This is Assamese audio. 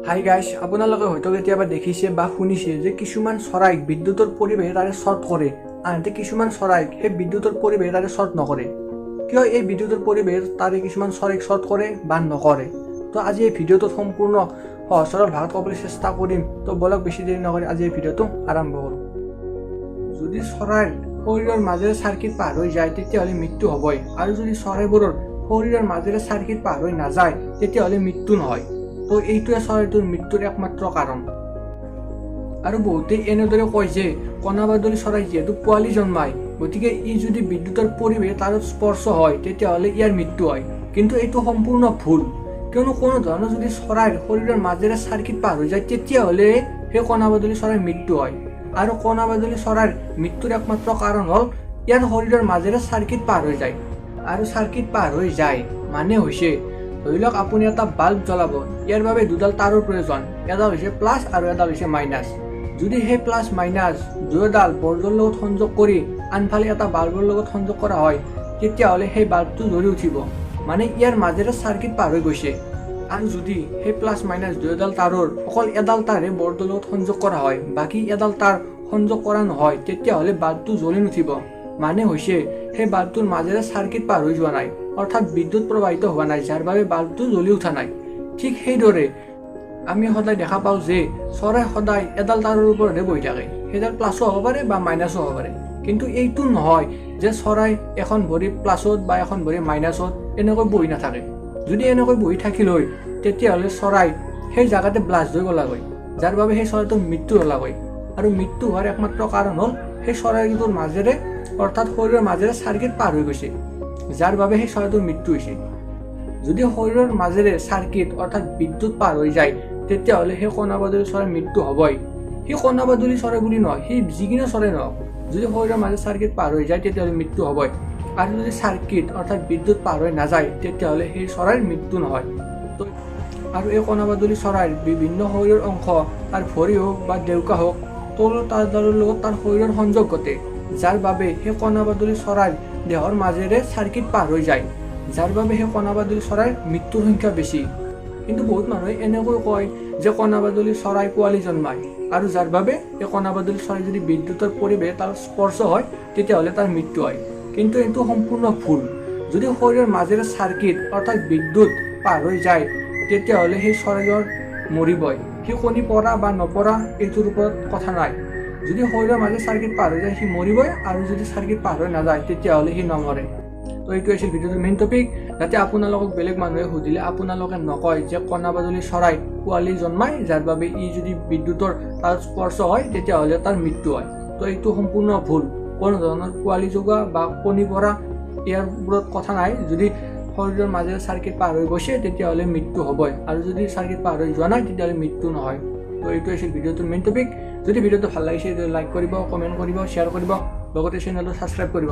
হাই গাইছ, আপোনালোকে হয়তো কেতিয়াবা দেখিছে বা শুনিছে যে কিছুমান চৰাইক বিদ্যুতৰ পৰিবাহী তাৰে শ্বৰ্ট কৰে, আনহাতে কিছুমান চৰাইক সেই বিদ্যুতৰ পৰিবাহী তাৰে শ্বৰ্ট নকৰে। কিয় এই বিদ্যুতৰ পৰিবাহী তাৰে কিছুমান চৰাইক শ্বৰ্ট কৰে বা নকৰে? তো আজি এই ভিডিঅ'টোত সম্পূৰ্ণ সহজ সৰল ভাষাত ক'বলৈ চেষ্টা কৰিম। তো ব'লক, বেছি দেৰি নকৰি আজি এই ভিডিঅ'টো আৰম্ভ কৰোঁ। যদি চৰাইৰ শৰীৰৰ মাজেৰে চাৰ্কিট পাৰ হৈ যায়, তেতিয়াহ'লে মৃত্যু হ'বই আৰু যদি চৰাইবোৰৰ শৰীৰৰ মাজেৰে চাৰ্কিট পাৰ হৈ নাযায়, তেতিয়াহ'লে মৃত্যু নহয়। তো এইটোৱে চৰাইটোৰ মৃত্যুৰ একমাত্ৰ কাৰণ। আৰু বহুতেই এনেদৰে কয় যে কণাবাদুলি চৰাই যিহেতু পোৱালি জন্মায়, গতিকে ই যদি বিদ্যুতৰ পৰিবাহী তাৰত স্পৰ্শ হয়, তেতিয়াহ'লে ইয়াৰ মৃত্যু হয়। কিন্তু এইটো সম্পূৰ্ণ ভুল। কিয়নো কোনো ধৰণৰ যদি চৰাইৰ শৰীৰৰ মাজেৰে চাৰ্কিট পাৰ হৈ যায়, তেতিয়াহ'লে সেই কণাবাদুলি চৰাইৰ মৃত্যু হয়। আৰু কণাবাদুলি চৰাইৰ মৃত্যুৰ একমাত্ৰ কাৰণ হ'ল ইয়াৰ শৰীৰৰ মাজেৰে চাৰ্কিট পাৰ হৈ যায়। আৰু চাৰ্কিট পাৰ হৈ যায় মানে হৈছে, ধৰি লওক আপুনি এটা বাল্ব জ্বলাব, ইয়াৰ বাবে দুডাল তাৰৰ প্ৰয়োজন। এডাল হৈছে প্লাছ আৰু এডাল হৈছে মাইনাছ। যদি সেই প্লাছ মাইনাছ দুয়োডাল বৰ্ডৰ লগত সংযোগ কৰি আনফালে এটা বাল্বৰ লগত সংযোগ কৰা হয়, তেতিয়াহ'লে সেই বাল্বটো জ্বলি উঠিব। মানে ইয়াৰ মাজেৰে চাৰ্কিট পাৰ হৈ গৈছে। আৰু যদি সেই প্লাছ মাইনাছ দুয়োডাল তাৰৰ অকল এডাল তাৰহে বৰ্ডৰ লগত সংযোগ কৰা হয়, বাকী এডাল তাঁৰ সংযোগ কৰা নহয়, তেতিয়াহ'লে বাল্বটো জ্বলি নুঠিব। মানে হৈছে সেই বাল্বটোৰ মাজেৰে চাৰ্কিট পাৰ হৈ যোৱা নাই, অৰ্থাৎ বিদ্যুৎ প্ৰবাহিত হোৱা নাই, যাৰ বাবে বাল্বটো জ্বলি উঠা নাই। ঠিক সেইদৰে আমি সদায় দেখা পাওঁ যে চৰাই সদায় এডাল তাৰৰ ওপৰতহে বহি থাকে। সেইডাল প্লাছো হ'ব পাৰে বা মাইনাছো হ'ব পাৰে। কিন্তু এইটো নহয় যে চৰাই এখন ভৰি প্লাছত বা এখন ভৰি মাইনাছত এনেকৈ বহি নাথাকে। যদি এনেকৈ বহি থাকিল হয়, তেতিয়াহ'লে চৰাই সেই জেগাতে ব্লাষ্ট হৈ গ'লাক হয়, যাৰ বাবে সেই চৰাইটোৰ মৃত্যু হ'লাক হয়। আৰু মৃত্যু হোৱাৰ একমাত্ৰ কাৰণ হ'ল সেই চৰাইটোৰ মাজেৰে, অৰ্থাৎ শৰীৰৰ মাজেৰে চাৰ্কিট পাৰ হৈ গৈছে, যাৰ বাবে সেই চৰাইটোৰ মৃত্যু হৈছে। যদি শৰীৰৰ মাজেৰে চাৰ্কিট, অৰ্থাৎ বিদ্যুৎ পাৰ হৈ যায়, তেতিয়াহ'লে সেই কণাবাদুলি চৰাইৰ মৃত্যু হ'বই। সেই কণাবাদুলি চৰাই বুলি নহয়, সেই যিকোনো চৰাই নহওক, যদি শৰীৰৰ মাজে চাৰ্কিট পাৰ হৈ যায়, তেতিয়াহ'লে মৃত্যু হ'বই। আৰু যদি চাৰ্কিট, অৰ্থাৎ বিদ্যুৎ পাৰ হৈ নাযায়, তেতিয়াহ'লে সেই চৰাইৰ মৃত্যু নহয়। তো আৰু এই কণাবাদুলি চৰাইৰ বিভিন্ন শৰীৰৰ অংশ, তাৰ ভৰি হওক বা ডেউকা হওক, তলৰ তাঁৰডালৰ লগত তাৰ শৰীৰৰ সংযোগ ঘটে, যাৰ বাবে সেই কণাবাদুলি চৰাইৰ দেহৰ মাজেৰে চাৰ্কিট পাৰ হৈ যায়, যাৰ বাবে সেই কণাবাদুলি চৰাইৰ মৃত্যুৰ সংখ্যা বেছি। কিন্তু বহুত মানুহে এনেকৈ কয় যে কণাবাদুলি চৰাই পোৱালি জন্মায় আৰু যাৰ বাবে এই কণাবাদুলি চৰাই যদি বিদ্যুতৰ পৰিবাহী তাৰ স্পৰ্শ হয়, তেতিয়াহ'লে তাৰ মৃত্যু হয়। কিন্তু এইটো সম্পূৰ্ণ ভুল। যদি শৰীৰৰ মাজেৰে চাৰ্কিট, অৰ্থাৎ বিদ্যুৎ পাৰ হৈ যায়, তেতিয়াহ'লে সেই চৰাইৰ মৰিবই। সি কণী পৰা বা নপৰা এইটোৰ ওপৰত কথা নাই। যদি শৰীৰৰ মাজে চাৰ্কিট পাৰ হৈ যায়, সি মৰিবই আৰু যদি চাৰ্কিট পাৰ হৈ নাযায়, তেতিয়াহ'লে সি নমৰে। তো এইটো আছিল ভিডিঅ'টোৰ মেইন টপিক, যাতে আপোনালোকক বেলেগ মানুহে সুধিলে আপোনালোকে নকয় যে কণাবাদুলি চৰাই পোৱালি জন্মায়, যাৰ বাবে ই যদি বিদ্যুতৰ তাৰ স্পৰ্শ হয়, তেতিয়াহ'লে তাৰ মৃত্যু হয়। তো এইটো সম্পূৰ্ণ ভুল। কোনো ধৰণৰ পোৱালি জগোৱা বা কণী পৰা ইয়াৰ ওপৰত কথা নাই। যদি শৰীৰৰ মাজেৰে চাৰ্কিট পাৰ হৈ গৈছে, তেতিয়াহ'লে মৃত্যু হ'বই আৰু যদি চাৰ্কিট পাৰ হৈ যোৱা নাই, তেতিয়াহ'লে মৃত্যু নহয়। তো এইটো আছিল ভিডিঅ'টোৰ মেইন টপিক। যদি ভিডিঅ'টো ভাল লাগিছে, লাইক কৰিব, কমেণ্ট কৰিব, শ্বেয়াৰ কৰিব, লগতে চেনেলটো ছাবস্ক্ৰাইব কৰিব।